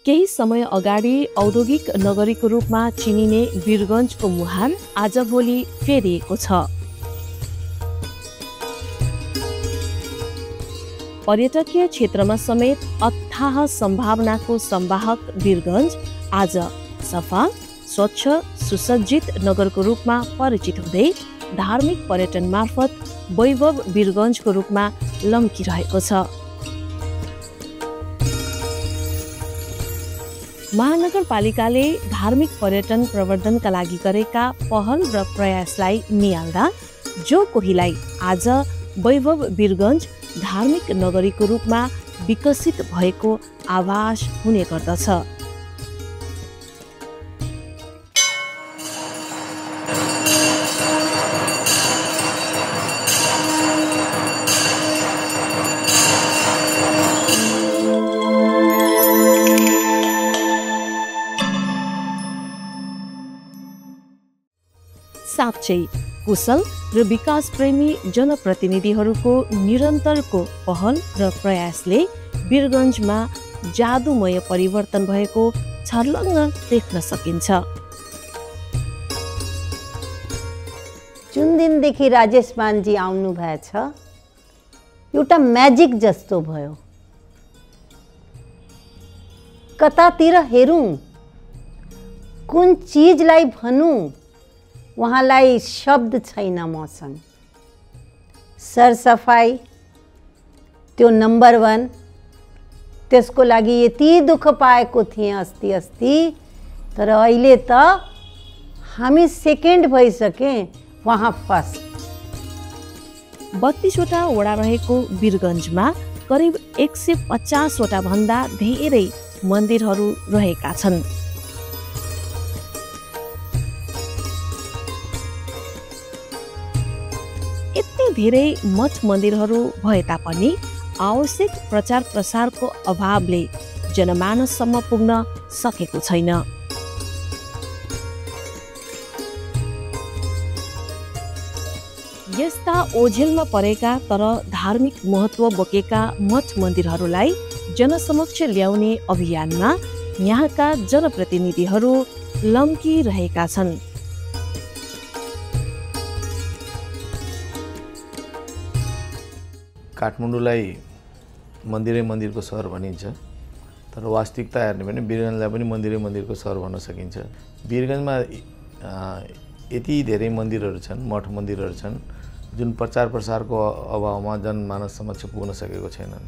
केही समय अगाडि औद्योगिक नगरीको रूपमा चिनिने वीरगञ्जको मुहान आजभोलि फेरिएको छ। पर्यटकीय क्षेत्रमा समेत अथाह सम्भावनाको संवाहक वीरगञ्ज आज सफा, स्वच्छ, सुसज्जित नगरको रूपमा परिचित हुँदै धार्मिक पर्यटन मार्फत वैभव वीरगञ्जको रूपमा लम्किरहेको छ। महानगरपालिकाले धार्मिक पर्यटन प्रवर्धनका लागि गरेका पहल र प्रयासलाई नियाल्दा जो कोहीलाई आज वैभव वीरगञ्ज धार्मिक नगरीको रूपमा विकसित भएको आभास हुने गर्दछ। साँच्चै कुशल र विकास प्रेमी जनप्रतिनिधिहरूको निरन्तरको पहल र प्रयासले वीरगञ्जमा जादुमय परिवर्तन भएको छर्लङ्ग देख्न सकिन्छ। जुन दिनदेखि राजेश मानजी आउनु भएछ एउटा म्याजिक जस्तो भयो। कतातिर हेरौँ, कुन चीजलाई भनौँ, उहाँलाई शब्द छैन मसँग। सरसफाई त्यो नम्बर 1, त्यसको लागि यति दुःख पाएको थिएँ अस्ति तर अहिले त हामी सेकेन्ड भइसके, उहाँ फर्स्ट। 32 वटा वडा रहेको वीरगञ्जमा करिब 150 वटा भन्दा धेरै मन्दिरहरू रहेका छन्। यति धेरै मठ मन्दिरहरू भए तापनि आवश्यक प्रचार प्रसारको अभावले जनमानससम्म पुग्न सकेको छैन। यस्ता ओझेलमा परेका तर धार्मिक महत्त्व बोकेका मठ मन्दिरहरूलाई जनसमक्ष ल्याउने अभियानमा यहाँका जनप्रतिनिधिहरू लम्किरहेका छन्। काठमाडौँलाई मन्दिरै मन्दिरको सहर भनिन्छ, तर वास्तविकता हेर्ने भने वीरगञ्जलाई पनि मन्दिरै मन्दिरको सहर भन्न सकिन्छ। वीरगञ्जमा यति धेरै मन्दिरहरू छन्, मठ मन्दिरहरू छन् जुन प्रचार प्रसारको अभावमा जनमानस समक्ष पुग्न सकेको छैनन्।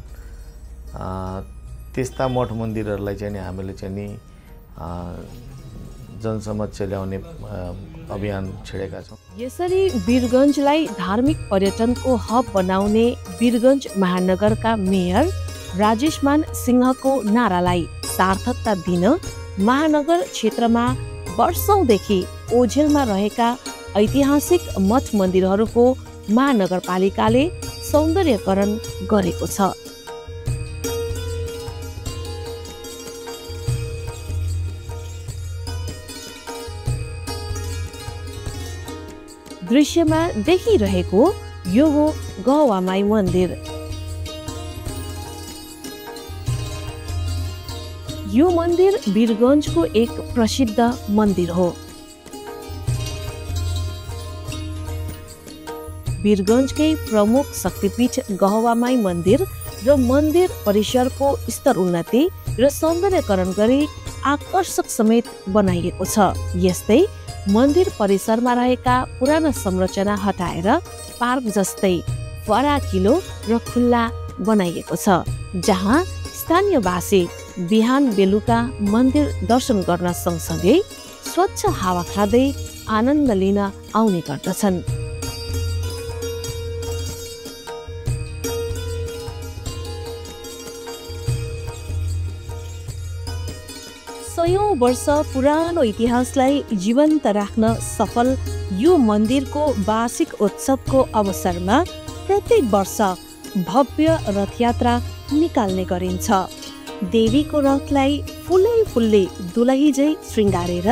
त्यस्ता मठ मन्दिरहरूलाई चाहिँ नि हामीले चाहिँ नि जनसमक्ष ल्याउने अभियान छेडेका छौँ। यसरी वीरगञ्जलाई धार्मिक पर्यटनको हब बनाउने वीरगञ्ज महानगरका मेयर राजेशमान सिंहको नारालाई सार्थकता दिन महानगर क्षेत्रमा वर्षौंदेखि ओझेलमा रहेका ऐतिहासिक मठ मन्दिरहरूको महानगरपालिकाले सौन्दर्यकरण गरेको छ। दृश्यमा देखिरहेको यो हो गवामाई मन्दिर। यो मन्दिर वीरगञ्जको एक प्रसिद्ध मन्दिर हो। वीरगञ्जकै प्रमुख शक्तिपीठ गहवामाई मन्दिर र मन्दिर परिसरको स्तर उन्नति र सौन्दर्यकरण गरी आकर्षक समेत बनाइएको छ। यस्तै मन्दिर परिसरमा रहेका पुराना संरचना हटाएर पार्क जस्तै फराकिलो र खुल्ला बनाइएको छ, जहाँ स्थानीयवासी बिहान बेलुका मन्दिर दर्शन गर्न सँगसँगै स्वच्छ हावा खाँदै आनन्द लिन आउने गर्दछन्। सयौं वर्ष पुरानो इतिहासलाई जीवन्त राख्न सफल यो मन्दिरको वार्षिक उत्सवको अवसरमा प्रत्येक वर्ष भव्य रथयात्रा निकाल्ने गरिन्छ। देवीको रथलाई फुलै दुलहीझै श्रृङ्गारेर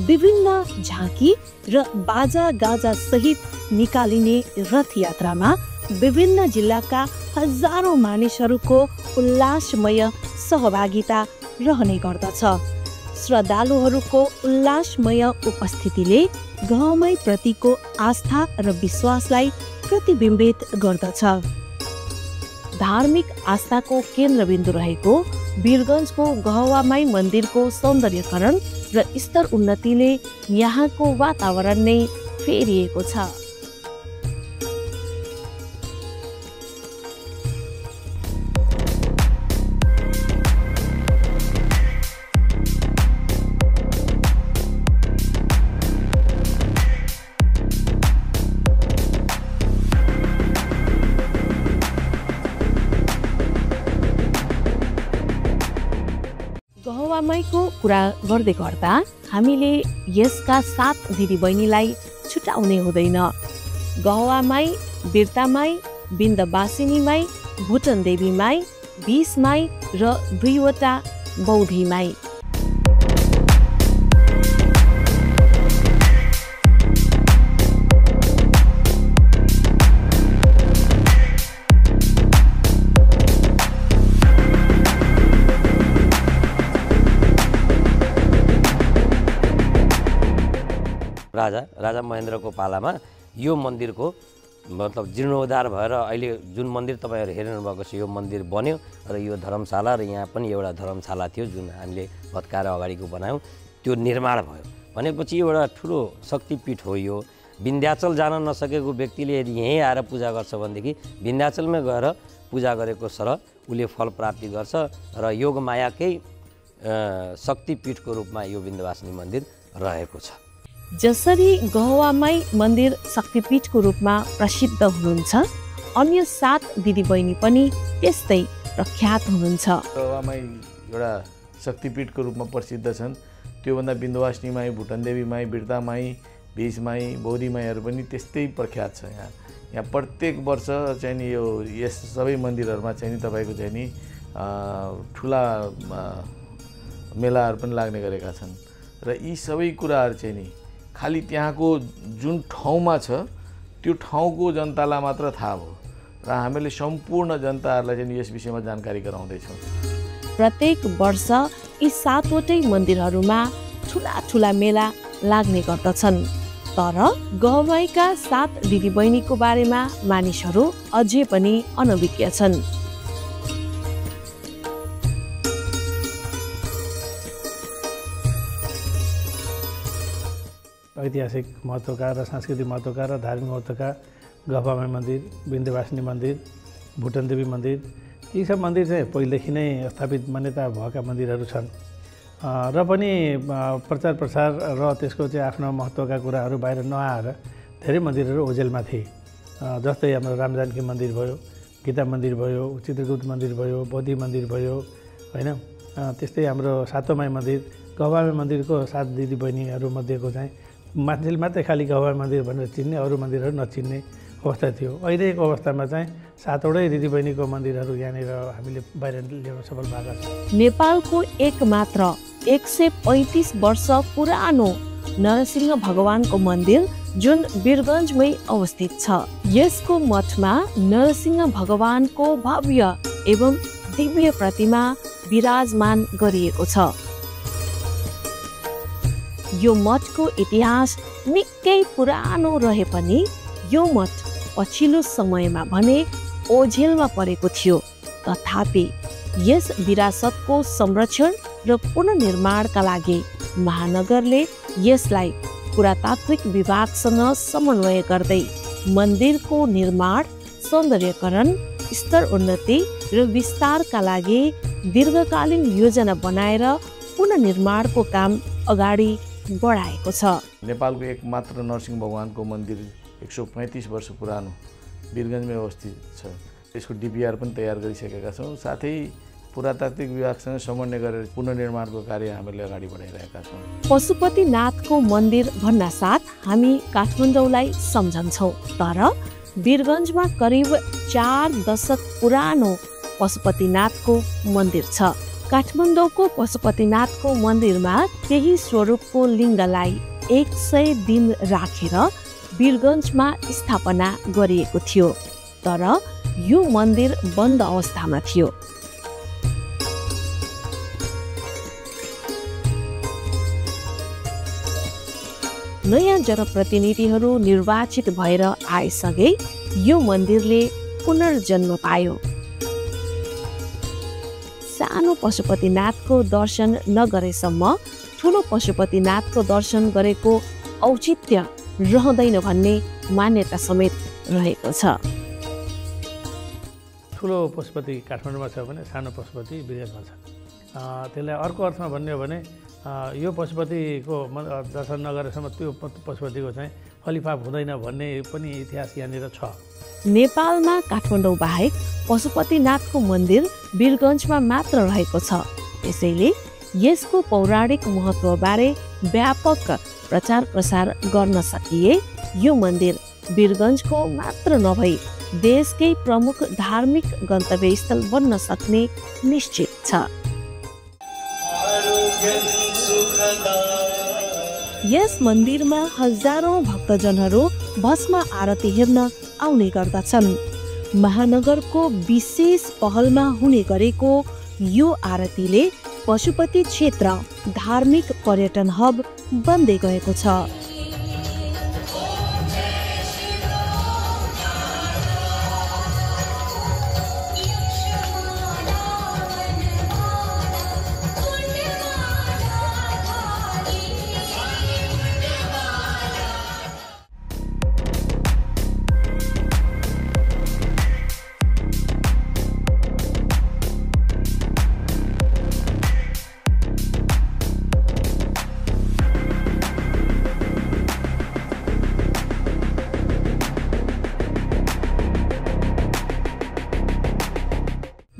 विभिन्न झाँकी र बाजा गाजा सहित निकालिने रथयात्रामा विभिन्न जिल्लाका हजारौं मानिसहरूको उल्लासमय सहभागिता रहने गर्दछ। श्रद्धालुहरूको उल्लासमय उपस्थितिले गहमाई प्रतिको आस्था र विश्वासलाई प्रतिबिम्बित गर्दछ। धार्मिक आस्थाको केन्द्रबिन्दु रहेको वीरगञ्जको गहवामाई मन्दिरको सौन्दर्यकरण र स्तर उन्नतिले यहाँको वातावरण नै फेरिएको छ। गहवामाईको कुरा गर्दै गर्दा हामीले यसका 7 दिदीबहिनीलाई छुटाउने हुँदैन। गहवामाई, बिर्तामाई, बिन्दवासिनी माई, भुटन देवी माई, 20 माई र 2वटा बौधी माई। राजा महेन्द्रको पालामा यो मन्दिरको मतलब जीर्णोद्धार भएर अहिले जुन मन्दिर तपाईँहरू हेर्नु भएको छ यो मन्दिर बन्यो र यो धर्मशाला र यहाँ पनि एउटा धर्मशाला थियो जुन हामीले भत्काएर अगाडिको बनायौँ त्यो निर्माण भयो भनेपछि एउटा ठुलो शक्तिपीठ हो यो। विन्ध्याचल जान नसकेको व्यक्तिले यदि यहीँ आएर पूजा गर्छ भनेदेखि विन्ध्याचलमै गएर पूजा गरेको सर उसले फल प्राप्ति गर्छ र योग मायाकै शक्तिपीठको रूपमा यो विन्ध्यवासिनी मन्दिर रहेको छ। जसरी गहवामाई मन्दिर शक्तिपीठको रूपमा प्रसिद्ध हुनुहुन्छ, अन्य 7 दिदीबहिनी पनि त्यस्तै प्रख्यात हुनुहुन्छ। गहवामाई एउटा शक्तिपीठको रूपमा प्रसिद्ध छन्। त्योभन्दा विन्ध्यवासिनी माई, भुटन देवी माई, बिर्ता माई, 20 माई, बौधी माईहरू पनि त्यस्तै प्रख्यात छ। यहाँ प्रत्येक वर्ष चाहिँ नि यो यस सबै मन्दिरहरूमा चाहिँ नि तपाईँको चाहिँ नि ठुला मेलाहरू पनि लाग्ने गरेका छन् र यी सबै कुराहरू चाहिँ नि खालि त्यहाँको जुन ठाउँमा छ त्यो ठाउँको जनतालाई मात्र थाहा हो र हामीले सम्पूर्ण जनताहरूलाई चाहिँ यस विषयमा जानकारी गराउँदैछौँ। प्रत्येक वर्ष यी 7वटै मन्दिरहरूमा ठुला ठुला मेला लाग्ने गर्दछन्। तर गहवाईका 7 दिदीबहिनीको बारेमा मानिसहरू अझै पनि अनभिज्ञ छन्। ऐतिहासिक महत्त्वका र सांस्कृतिक महत्त्वका र धार्मिक महत्त्वका गहवामाई मन्दिर, विन्ध्यवासिनी मन्दिर, भुटन देवी मन्दिर यी सब मन्दिर चाहिँ पहिलेदेखि नै स्थापित मान्यता भएका मन्दिरहरू छन् र पनि प्रचार प्रसार र त्यसको चाहिँ आफ्नो महत्त्वका कुराहरू बाहिर नआएर धेरै मन्दिरहरू ओझेलमा थिए। जस्तै हाम्रो रामजानकी मन्दिर भयो, गीता मन्दिर भयो, चित्रगुप्त मन्दिर भयो, बौद्धी मन्दिर भयो होइन। त्यस्तै हाम्रो 7औं माई मन्दिर, गहवामाई मन्दिरको 7 दिदीबहिनीहरू मध्येको चाहिँ मान्छेले मात्रै खालि गहवामाई मन्दिर भनेर चिन्ने, अरू मन्दिरहरू नचिन्ने अवस्था थियो। अहिलेको अवस्थामा चाहिँ 7वटै दिदीबहिनीको मन्दिरहरू यहाँनिर हामीले बाहिर ल्याउन सफल भएका छौँ। नेपालको एकमात्र 135 वर्ष पुरानो नरसिंह भगवानको मन्दिर जुन वीरगञ्जमै अवस्थित छ। यसको मठमा नरसिंह भगवानको भव्य एवं दिव्य प्रतिमा विराजमान गरिएको छ। यो मठको इतिहास निकै पुरानो रहे पनि यो मठ पछिल्लो समयमा भने ओझेलमा परेको थियो। तथापि यस विरासतको संरक्षण र पुनर्निर्माणका लागि महानगरले यसलाई पुरातात्विक विभागसँग समन्वय गर्दै मन्दिरको निर्माण, सौन्दर्यकरण, स्तर उन्नति र विस्तारका लागि दीर्घकालीन योजना बनाएर पुनर्निर्माणको काम अगाडि बढाएको छ। नेपालको एकमात्र नरसिंह भगवानको मन्दिर 135 वर्ष पुरानो वीरगञ्जमै अवस्थित छ। यसको डिपिआर पनि तयार गरिसकेका छौँ। साथै पुरातात्विक विभागसँग समन्वय गरेर पुनर्निर्माणको कार्य हामीले अगाडि बढाइरहेका छौँ। पशुपतिनाथको मन्दिर भन्नासाथ हामी काठमाडौँलाई सम्झन्छौँ, तर वीरगञ्जमा करिब 4 दशक पुरानो पशुपतिनाथको मन्दिर छ। काठमाडौँको पशुपतिनाथको मन्दिरमा त्यही स्वरूपको लिङ्गलाई 100 दिन राखेर वीरगञ्जमा स्थापना गरिएको थियो, तर यो मन्दिर बन्द अवस्थामा थियो। नयाँ जनप्रतिनिधिहरू निर्वाचित भएर आएसँगै यो मन्दिरले पुनर्जन्म पायो। सानो पशुपतिनाथको दर्शन नगरेसम्म ठुलो पशुपतिनाथको दर्शन गरेको औचित्य रहँदैन भन्ने मान्यता समेत रहेको छ। ठुलो पशुपति काठमाडौँमा छ भने सानो पशुपति विदेशमा छ। त्यसलाई अर्को अर्थमा भन्ने हो भने यो पशुपतिको दर्शन नगरेसम्म त्यो पशुपतिको चाहिँ फलिफाप हुँदैन भन्ने पनि इतिहास यहाँनिर छ। नेपालमा काठमाडौँ बाहेक पशुपतिनाथको मन्दिर वीरगञ्जमा मात्र रहेको छ। त्यसैले यसको पौराणिक महत्त्वबारे व्यापक प्रचार प्रसार गर्न सकिए यो मन्दिर वीरगञ्जको मात्र नभई देशकै प्रमुख धार्मिक गन्तव्यस्थल बन्न सक्ने निश्चित छ। यस मन्दिरमा हजारौं भक्तजनहरू भस्म आरती हेर्न आउने गर्दछन्। महानगरको विशेष पहलमा हुने गरेको यो आरतीले पशुपति क्षेत्र धार्मिक पर्यटन हब बन्दै गएको छ।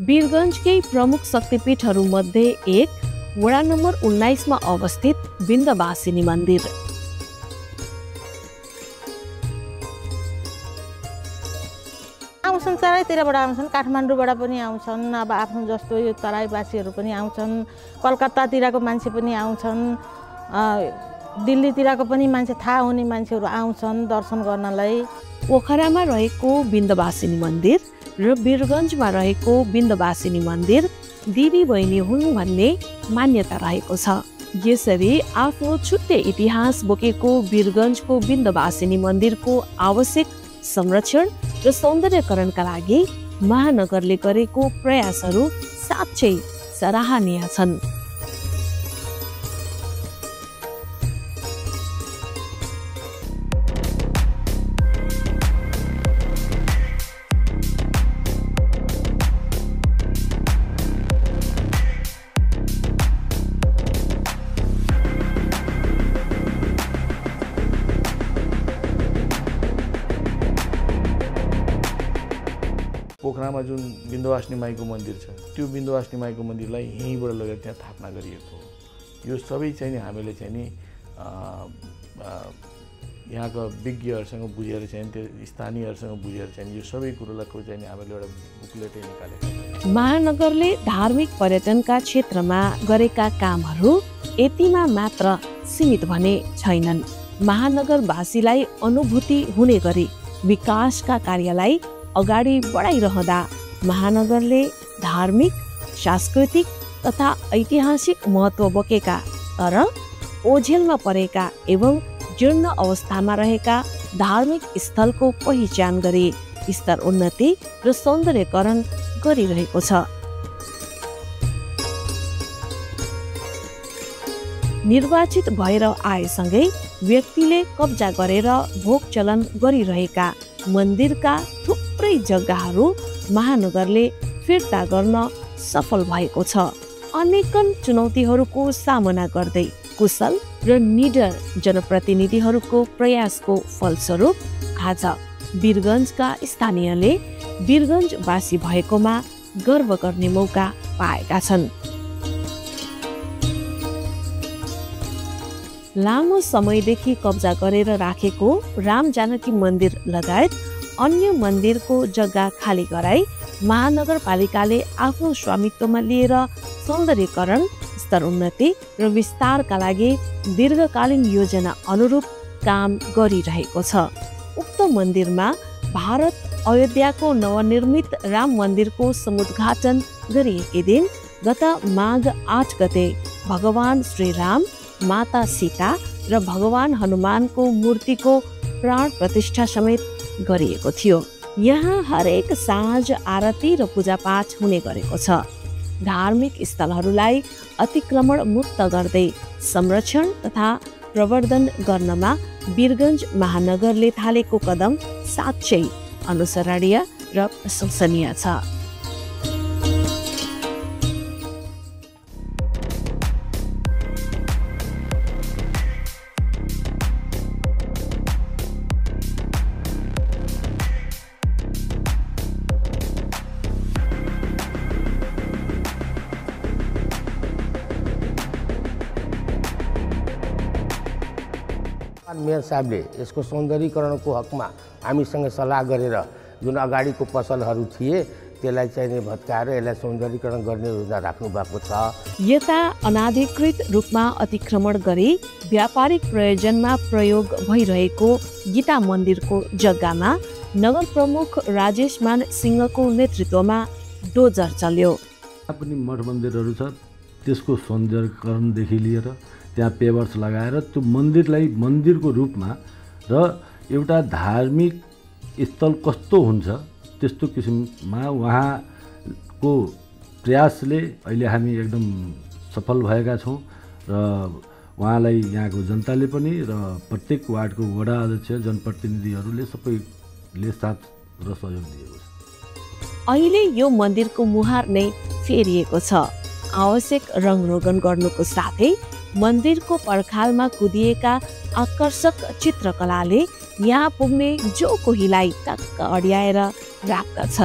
वीरगञ्जकै प्रमुख शक्तिपीठहरू मध्ये एक वडा नम्बर 19 मा अवस्थित विन्ध्यवासिनी मन्दिर। आउँछन् चारैतिरबाट आउँछन्, काठमाडौँबाट पनि आउँछन्, अब आफ्नो जस्तो यो तराईवासीहरू पनि आउँछन्, कलकत्तातिरको मान्छे पनि आउँछन्, दिल्लीतिरको पनि मान्छे थाहा हुने मान्छेहरू आउँछन् दर्शन गर्नलाई। पोखरामा रहेको विन्ध्यवासिनी मन्दिर र वीरगञ्जमा रहेको विन्ध्यवासिनी मन्दिर दिदी बहिनी हुन् भन्ने मान्यता रहेको छ। यसरी आफ्नो छुट्टै इतिहास बोकेको वीरगञ्जको विन्ध्यवासिनी मन्दिरको आवश्यक संरक्षण र सौन्दर्यकरणका लागि महानगरले गरेको प्रयासहरू साँच्चै सराहनीय छन्। पोखरामा जुन विन्ध्यवासिनी माईको मन्दिर छ त्यो विन्ध्यवासिनी माईको मन्दिरलाई यहीँबाट लगेर त्यहाँ स्थापना गरिएको हो। यो सबै चाहिँ नि हामीले चाहिँ नि यहाँका विज्ञहरूसँग बुझेर चाहिँ त्यो स्थानीयहरूसँग बुझेर चाहिँ यो सबै कुरोलाई चाहिँ नि हामीले एउटा बुकलेटै निकालेको छ। महानगरले धार्मिक पर्यटनका क्षेत्रमा गरेका कामहरू यतिमा मात्र सीमित भने छैनन्। महानगरवासीलाई अनुभूति हुने गरी विकासका कार्यलाई अगाडि बढाइरहँदा महानगरले धार्मिक, सांस्कृतिक तथा ऐतिहासिक महत्त्व बोकेका तर ओझेलमा परेका एवं जीर्ण अवस्थामा रहेका धार्मिक स्थलको पहिचान गरी स्तर उन्नति र सौन्दर्यकरण गरिरहेको छ। निर्वाचित भएर आएसँगै व्यक्तिले कब्जा गरेर भोग चलन गरिरहेका मन्दिरका थुप्रै जग्गाहरू महानगरले फिर्ता गर्न सफल भएको छ। अनेकन चुनौतीहरूको सामना गर्दै कुशल र निडर जनप्रतिनिधिहरूको प्रयासको फलस्वरूप आज वीरगञ्जका स्थानीयले वीरगञ्जवासी भएकोमा गर्व गर्ने मौका पाएका छन्। लामो समयदेखि कब्जा गरेर राखेको राम जानकी मन्दिर लगायत अन्य मन्दिरको जग्गा खाली गराई महानगरपालिकाले आफ्नो स्वामित्वमा लिएर सौन्दर्यकरण, स्तर उन्नति र विस्तारका लागि दीर्घकालीन योजना अनुरूप काम गरिरहेको छ। उक्त मन्दिरमा भारत अयोध्याको नवनिर्मित राम मन्दिरको समुद्घाटन गरिएकै दिन गत माघ 8 गते भगवान श्री राम, माता सीता र भगवान हनुमानको मूर्तिको प्राण प्रतिष्ठा समेत गरिएको थियो। यहाँ हरेक साँझ आरती र पूजापाठ हुने गरेको छ। धार्मिक स्थलहरूलाई अतिक्रमण मुक्त गर्दै संरक्षण तथा प्रवर्धन गर्नमा वीरगञ्ज महानगरले थालेको कदम साँच्चै अनुसरणीय र प्रशंसनीय छ। मेयर साहबले यसको सौन्दर्यीकरणको हकमा हामीसँग सल्लाह गरेर जुन अगाडिको पसलहरू थिए त्यसलाई चाहिँ भत्काएर यसलाई सौन्दर्यीकरण गर्ने योजना राख्नु भएको छ। यता अनाधिकृत रूपमा अतिक्रमण गरी व्यापारिक प्रयोजनमा प्रयोग भइरहेको गीता मन्दिरको जग्गामा नगर प्रमुख राजेश मान सिंहको नेतृत्वमा डोजर चल्यो। पनि मठ मन्दिरहरू छ, त्यसको सौन्दर्यीकरणदेखि लिएर त्यहाँ पेवर्स लगाएर त्यो मन्दिरलाई मन्दिरको रूपमा र एउटा धार्मिक स्थल कस्तो हुन्छ त्यस्तो किसिममा उहाँको प्रयासले अहिले हामी एकदम सफल भएका छौँ र उहाँलाई यहाँको जनताले पनि र प्रत्येक वार्डको वडा अध्यक्ष जनप्रतिनिधिहरूले सबैले साथ र सहयोग दिएको छ। अहिले यो मन्दिरको मुहार नै फेरिएको छ। आवश्यक रङरोगन गर्नुको साथै मन्दिरको पर्खालमा कुदिएका आकर्षक चित्रकलाले यहाँ पुग्ने जो कोहीलाई टक्क अड्याएर राख्दछ।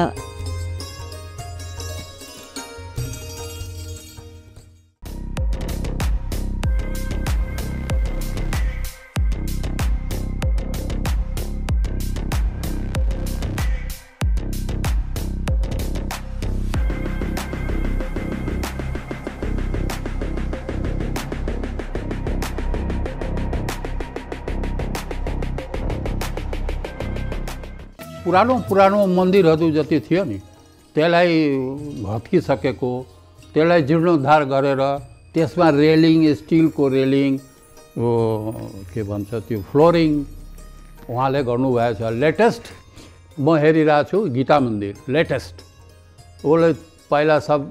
पुरानो मन्दिरहरू जति थियो नि त्यसलाई भत्किसकेको, त्यसलाई जीर्णोद्धार गरेर त्यसमा रेलिङ, स्टिलको रेलिङ, के भन्छ त्यो फ्लोरिङ उहाँले गर्नुभएको छ। लेटेस्ट म हेरिरहेको छु गीता मन्दिर लेटेस्ट, उसले पहिला सब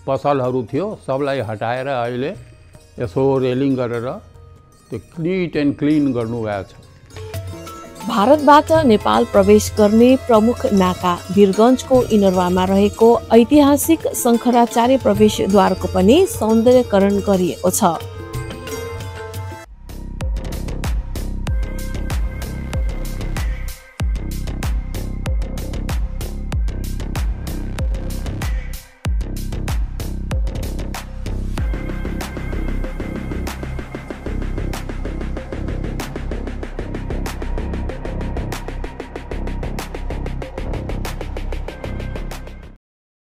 पसलहरू थियो सबलाई हटाएर अहिले यसो रेलिङ गरेर त्यो निट एन्ड क्लिन गर्नुभएको छ। भारतबाट नेपाल प्रवेश गर्ने प्रमुख नाका वीरगञ्जको इनरवामा रहेको ऐतिहासिक शङ्कराचार्य प्रवेशद्वारको पनि सौन्दर्यकरण गरिएको छ।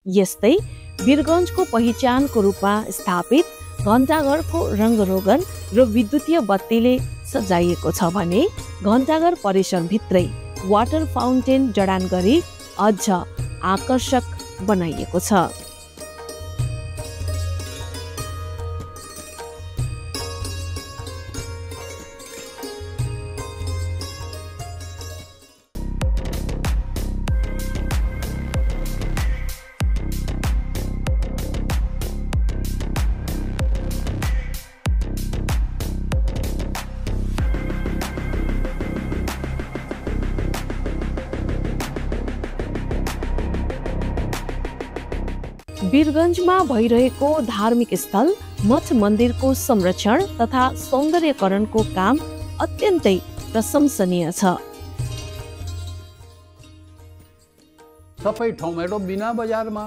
यस्तै वीरगञ्जको पहिचानको रूपमा स्थापित घण्टाघरको रङ्गरोगन र विद्युतीय बत्तीले सजाइएको छ भने घण्टाघर परिसरभित्रै वाटर फाउन्टेन जडान गरी अझ आकर्षक बनाइएको छ। वीरगञ्जमा भइरहेको धार्मिक स्थल मठ मन्दिरको संरक्षण तथा सौन्दर्यकरणको काम अत्यन्तै प्रशंसनीय छ। सबै ठाउँमा एउटा बिना बजारमा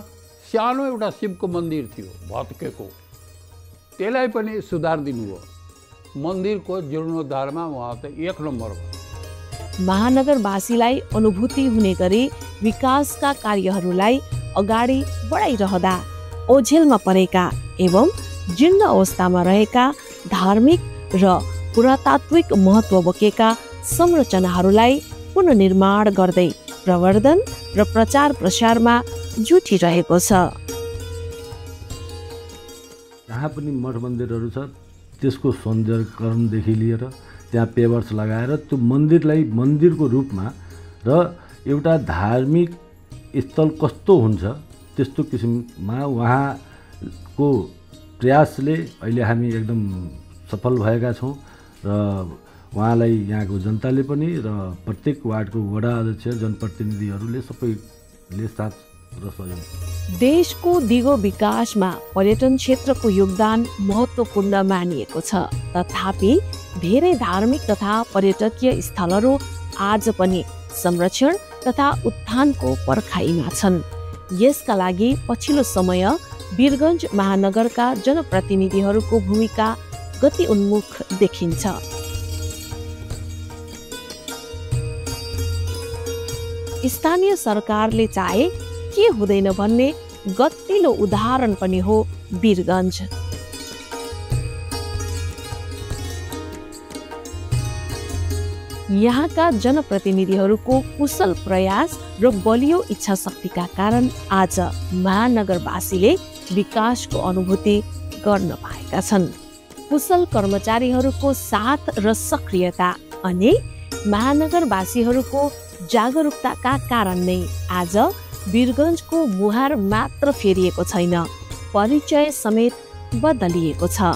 सानो एउटा शिवको मन्दिर थियो भत्केको, त्यसलाई पनि सुधार दिनुभयो। मन्दिरको जीर्णोद्धारमा उहाँ त एक नम्बर हो। महानगरवासीलाई अनुभूति हुने गरी विकासका कार्यहरूलाई अगाडि बढाइरहँदा ओझेलमा परेका एवं जीर्ण अवस्थामा रहेका धार्मिक र पुरातात्विक महत्त्व बोकेका संरचनाहरूलाई पुनर्निर्माण गर्दै प्रवर्धन र प्रचार प्रसारमा जुटिरहेको छ। जहाँ पनि मठ मन्दिरहरू छ त्यसको सौन्दर्यकरणदेखि लिएर त्यहाँ पेवर्स लगाएर त्यो मन्दिरलाई मन्दिरको रूपमा र एउटा धार्मिक स्थल कस्तो हुन्छ त्यस्तो किसिममा उहाँको प्रयासले अहिले हामी एकदम सफल भएका छौँ र उहाँलाई यहाँको जनताले पनि र प्रत्येक वार्डको वडा अध्यक्ष जनप्रतिनिधिहरूले सबैले साथ र सहयोग। देशको दिगो विकासमा पर्यटन क्षेत्रको योगदान महत्त्वपूर्ण मानिएको छ। तथापि धेरै धार्मिक तथा पर्यटकीय स्थलहरू आज पनि संरक्षण तथा उत्थानको पर्खाइमा छन्। यसका लागि पछिल्लो समय वीरगञ्ज महानगरका जनप्रतिनिधिहरूको भूमिका गति उन्मुख देखिन्छ। स्थानीय सरकारले चाहे के हुँदैन भन्ने गतिलो उदाहरण पनि हो वीरगञ्ज। यहाँका जनप्रतिनिधिहरूको कुशल प्रयास र बलियो इच्छा शक्तिका कारण आज महानगरवासीले विकासको अनुभूति गर्न पाएका छन्। कुशल कर्मचारीहरूको साथ र सक्रियता अनि महानगरवासीहरूको जागरुकताका कारण नै आज वीरगञ्जको मुहार मात्र फेरिएको छैन, परिचय समेत बदलिएको छ।